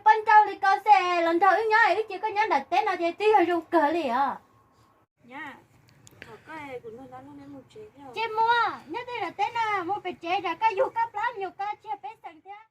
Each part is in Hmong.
Poj nrauj li koj xwb los nrog wb nyob, wb cia koj nyob nram teb no ces twb yog zoo kawg li os. Ces mus, nyob tej nram teb no mus pem tsev, tsam koj yug koj plab me nyuam koj tsis yog pej xeem thiab.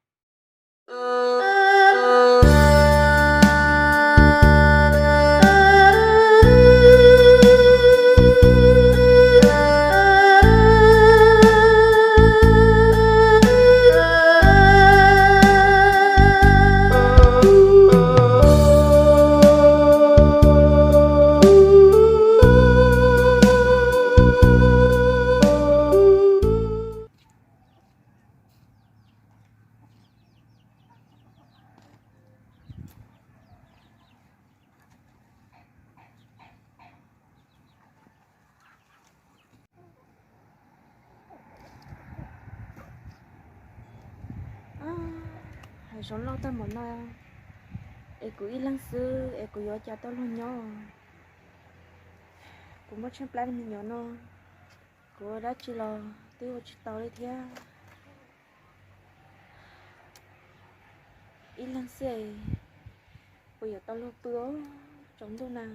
Hav zoov loj tag npaum no, es kuv ib leeg xwb es kuv yuav ua cas tau luag nyob. Kuv muaj tsheej plab me nyuam no, kuv ua dab tsi los twb ua tsis tau li thiab. Ib leeg xwb es puas yuav tau luag pw tsaus ntuj na.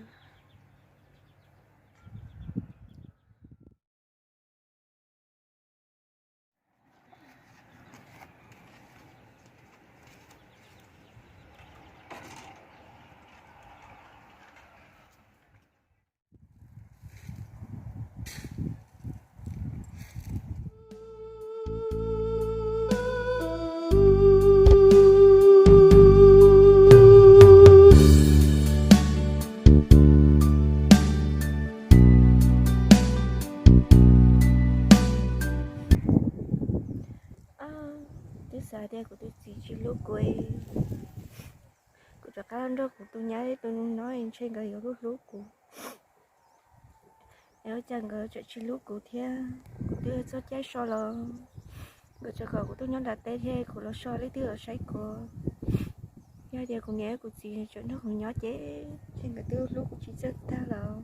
Twb xav tias kuv tus txiv tsis hlub kuv, kuv rov qab nrog kuv tus nyab tus nus no ntshe nkawd yuav hlub hlub kuv. Es ua cas nkawd tseem tsis hlub kuv thiab? Kuv twb txog caij so los nkawd tseem kom kuv tuaj nyob nram teb thiab, kuv los so leej twg los saib kuv. Yog tias kuv niam kuv txiv tseem nrog kuv nyob ces ntshe nkawd twb hlub kuv tsis txawj tag lawm.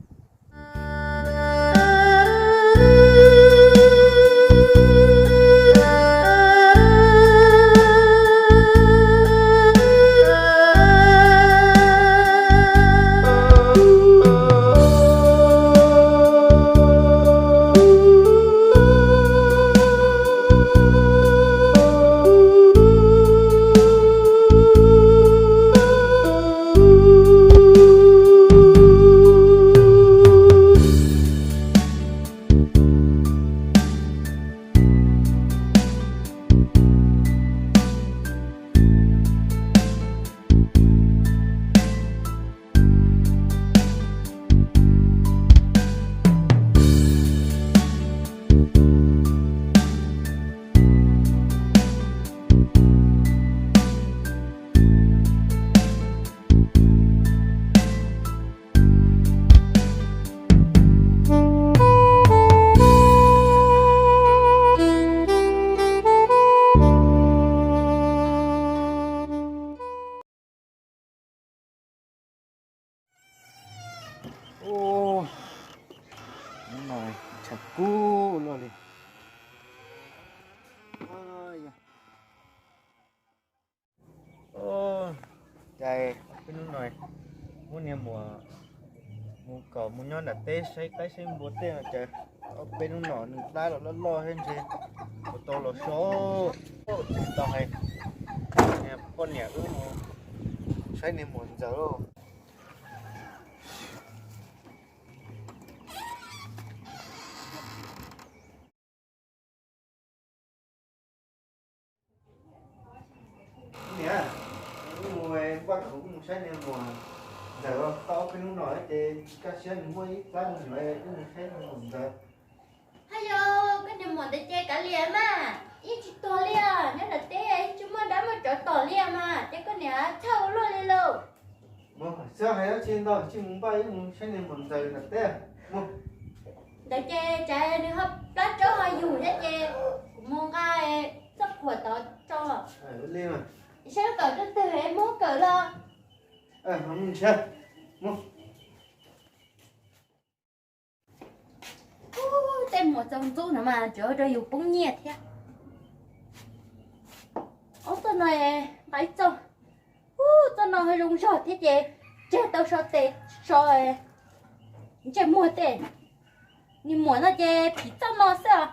Ub, hnub no tshav kub luaj li. Ub, cas peb hnub no muab niag muam mus kom mus nyob nram teb saib qaib saib npua tej no cas ob peb hnub no nws plab los loj loj thiab ntshe ua tau los so. Tsis tau hais, poj niam wb mus saib niag muam ntxawm lauj. Niam, wb mus npaj kom wb mus saib niag muam ntxawm tau ob peb hnub no ces kaj siab nws muaj ib plab me nyuam, wb mus saib niag muam ntxawm. Haj yog koj niag muam ntawd ces kav liam mas, yeej tsis tuag li os, nyob nram teb yeej tsis muaj dab muaj tsov tom li os mas, ces koj niam txhawj ua luaj li lauj. Mus xwb, hais dab tsi ntau, cia mus npaj wb mus saib niag muam ntxawm nram teb. Mus. Ntawd ces tsam nws ho plab tsaub ho yug thiab ces kuv mus nqa txoj khuam tod tso. Li mas. Saib kawm rau twg es muab kawm los. Mus ntshe. Mus. Ub, tej muam txaus ntxub no mas tseem ua rau yus poob nyiaj thiab. Ob txoj no nqa ib txoj. Ub, Txoj no zoo zog thiab ces tseg tau so tes so ntsej muag tej. Niag muam no ces phim txoj no xwb os.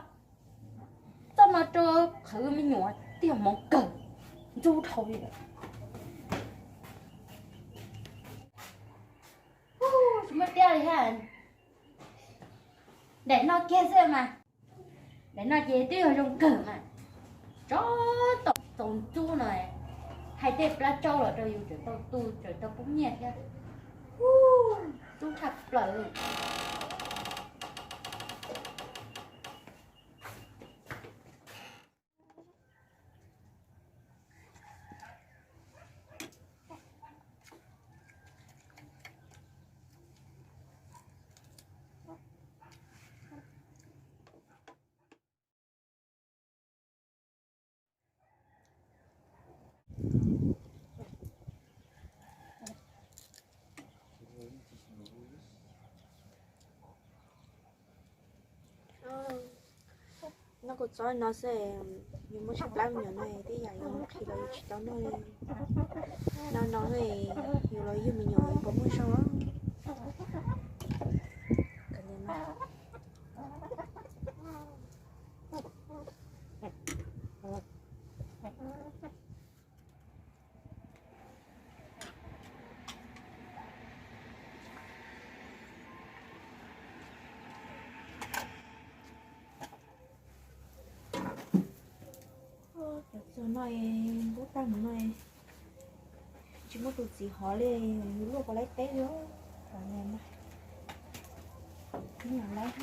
Txoj no rau qhwv me nyuam tiag hmoov kawg, ntxub dhau li lawm. Tsis muaj tiab li thiab, daim no kiag xwb mas. Daim no ces twb yog zoo kawg mas, tsob tau txaus ntxub no, hais tej plab tsaub los rau yus tseem tau tu tseem tau pub nyiaj thiab. Ntxub tshaj plaws. Noj kua txob no xwb, yus muaj tsis plab me nyuam no tej yam yus qhis los yus tsis tau noj li. No no yus los yug me nyuam yus puas muaj zog. Cov txog no, npub tag mus no, tsis muaj tus txiv hov li, yus luaj puas laib teb li. Laib.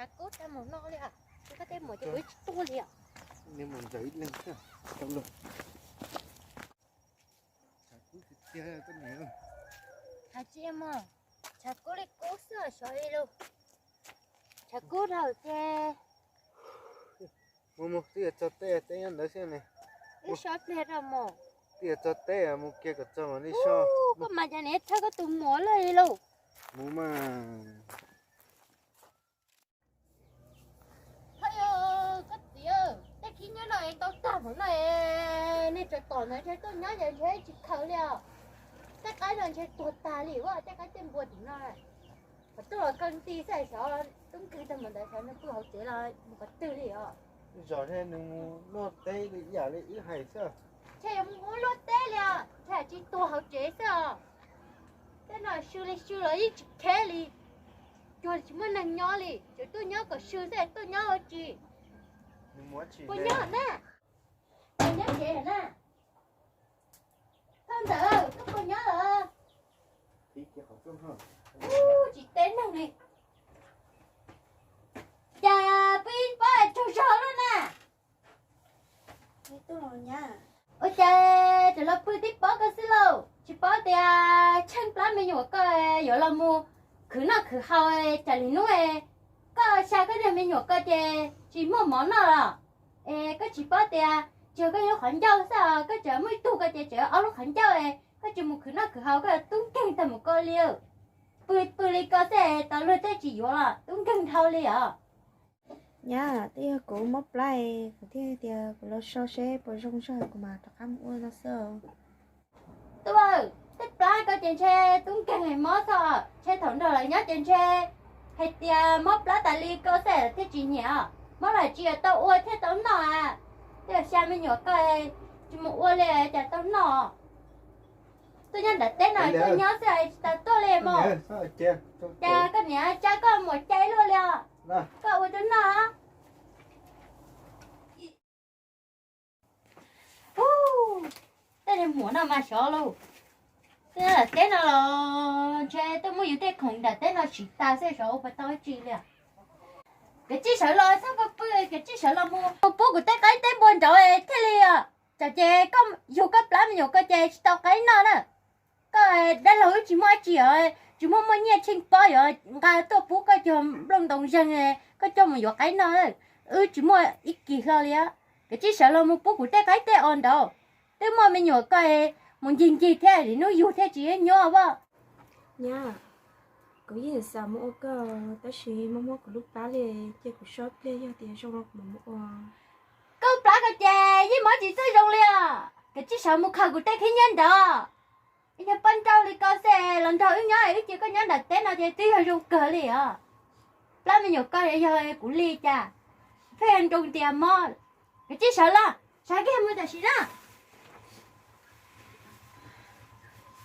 Tshav kub tag mus no li, koj tej muam ces kuv tsis tuag li. Tshav kub tiag tiag, koj niam. Hais tsis mog, tshav kub li kub xwb xyov li lus. Tshav kub dhau ces mus mus, twb yuav txog teb, teb nyob ntawd xwb ne. Wb so pliag rau mus. Twb yuav txog teb, mus kiag kom txog mam li so. Koj mas cas niam thawj koj tus muam luaj li lus. Mus mas. Hos yog koj txiv, tej khib nyob no es ntau tag npaum no, nej tseem tom ntawd ntshe tuaj nyob ces ntshe tsis khaws li os. Tej qaib no ntshe tuag tag li, tej qaib tej npua tim no. Qhov twg los kaw nti xwb, xyov tub nkeeg tag mus ntawd, xyov nws pw hauv tsev los mus qhov twg li os. Zos thiab nws mus luaj teb li ib yam li wb hais xwb. Ntshe yuav mus ua luaj teb li os, ntshe tsis tuag hauv tsev xwb os. Tej no sw li sw los yeej tsis kheb li. Cuag tsis muaj neeg nyob li, tseem tuaj nyob kom sw xwb, tuaj nyob ua tsi? Puas nyob na? Puas nyob tsev na? Thaj Ntxawm, koj puas nyob lawm? Ub, tsis teb neeg li. Cas pw ib pob tsaug zog lawm na? Ua cas tseem los pw tib pob kawg xwb lauj? Tsis paub tias tsheej plab me nyuam koj yuav los mus khwv noj khwv haus, tsam li hnub koj xya koj niag me nyuam koj ces tsis muaj mov noj los? Es koj tsis paub tias tsuas koj ib lub qhov ncauj xwb os, koj tseem muaj ib tug koj ces tseem ob lub qhov ncauj, koj tsis mus khwv noj khwv haus koj tub nkeeg tag mus koj li. Pw pw li koj xwb tas luag thiaj tsis yuav los tub nkeeg dhau li os. Nyab, twb yog kuv mob plab, kuv thiaj tias kuv los so seb puas zoo zog kuv mam rov qab mus ua no xwb. Tub, tej plab koj ces ntshe tub nkeeg mob xwb, ntshe thaum nrog lawv nyob ces ntshe hais tias mob plab tas li koj xwb thiaj tsis nyiam, mob los tsis tau ua thiaj tau noj. Twb yog xya me nyuam koj tsis mus ua li cas tau noj. Tuaj nyob nram teb no tuaj nyob xwb tsis tau tuaj li mos. Cas koj niam tsa koj mus cai luaj li os. Koj ua rau noj. Tej niag muam no mas xyov lauj. Tuaj nyob nram teb no los ntshe tuaj muab yus tej khoom nram teb no siv tas xwb, xyov ua puas tau dab tsi li. Kav tsij sawv los txhob pw pw, kav tsij sawv los mus pub kuv tej qaib teb npua nraud thiaj li os. Tsam ces koj yug koj plab me nyuam koj ces tsis tau qaib noj na. Koj dab laug wb tsis muaj dab tsi os, tsis muaj muaj nyiaj tsheej pob yuav nqa tuaj pub koj cog nplooj ntoo zeeg, koj coj mus yuav qaib noj. Wb tsis muaj ib kis hlo li. Kav tsij sawv los mus pub kuv tej qaib tej os nraud. Twb muaj me nyuam koj mus ncig ncig thiab, hnub yug thiaj tsis nyob vaj. Nyab, kuv yeej xav mus ua koj, tab sis muab muab kuv lub plab li, cia kuv so pliag, yog tias zoo los kuv mam mus ua. Koj plab koj ces yeej muab tsis txawj zoo li os. Kav tsij sawv mus khaws kuv tej khib nyiab nrad. Ib nyuag poj nrauj li koj xwb los nrog wb nyob, wb cia koj nyob nram teb no ces twb yog zoo kawg li os. Plab me nyuam koj yog kuv li cas, pheej nroo ntias mob. Kav tsij sawv los, sawv kiag mus tam sim na.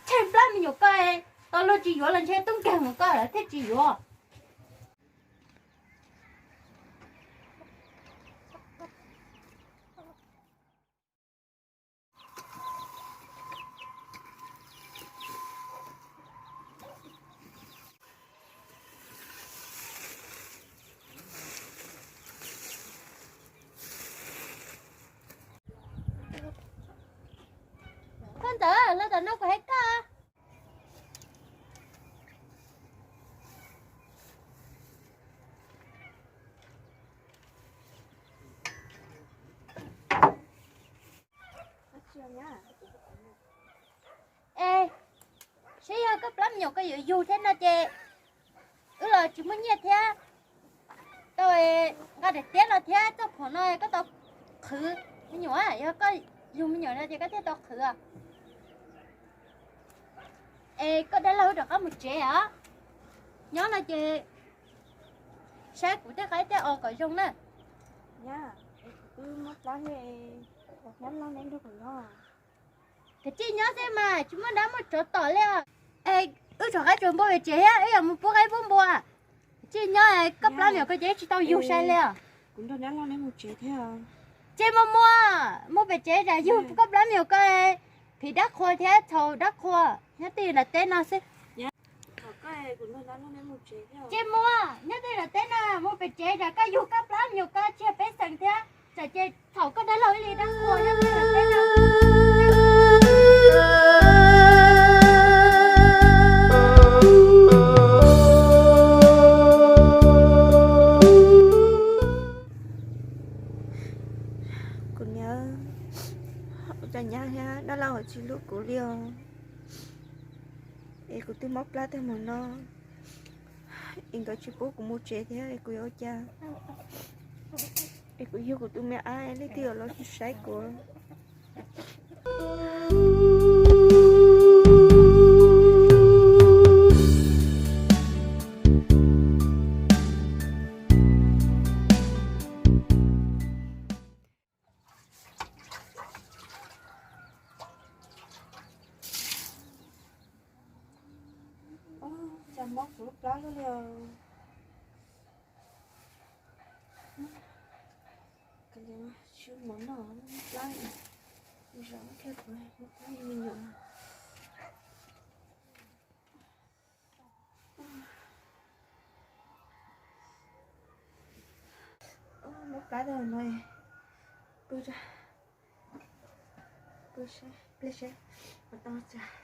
Tsheej plab me nyuam koj, tau luag tsis yuav los ntshe tub nkeeg mus koj lawv thiaj tsis yuav. Koj Ntxawm, los tom no kuv hais koj. Es, saib yog koj plab me nyuam koj yuav yug thiab no ces wb los tsis muaj nyiaj thiab. Tau nqa daim tiab no thiab txoj phuam no koj tau qhwv me nyuam, yog koj yug me nyuam no ces koj thiaj tau qhwv. Es koj dab laug rov qab mus tsev os. Nyob no ces saib kuv tej qaib tej os kom zoo na. Kav tsij nyob xwb mas tsis muaj dab muaj tsov tom li os. Es wb rov qab tsuas npua pem tsev thiab wb yuav mus pub qaib pub npua. Kav tsij nyob, koj plab me nyuam koj ces tsis tau yug sai li os. Ces mus mus, mus pem tsev tsam yug koj plab me nyuam koj phim dab qhua thiab txhaum dab qhua nyob twj ywm nram teb no xwb. Ces mus, nyob twj ywm nram teb no, mus pem tsev tsam koj yug koj plab me nyuam koj tsis yog pej xeem thiab, tsam ces txhaum koj dab laug ib li dab qhua nyob twj ywm nram teb no. Kuv niam, ua cas nyab thiab dab laug ho tsis hlub kuv li os. Es kuv twb mob plab tag mus no, es nkawd tsis pub kuv mus tsev thiab es kuv yuav ua cas? Es kuv yug kuv tus me ab, leej twg yuav los saib kuv? Cas mob kuv lub plab luaj li os. Kav liam, tsis muab noj lub plab, zaum thiab kuv muab plab me nyuam. Muab plab tau no, pw, pw seb pliag seb puas tau cas.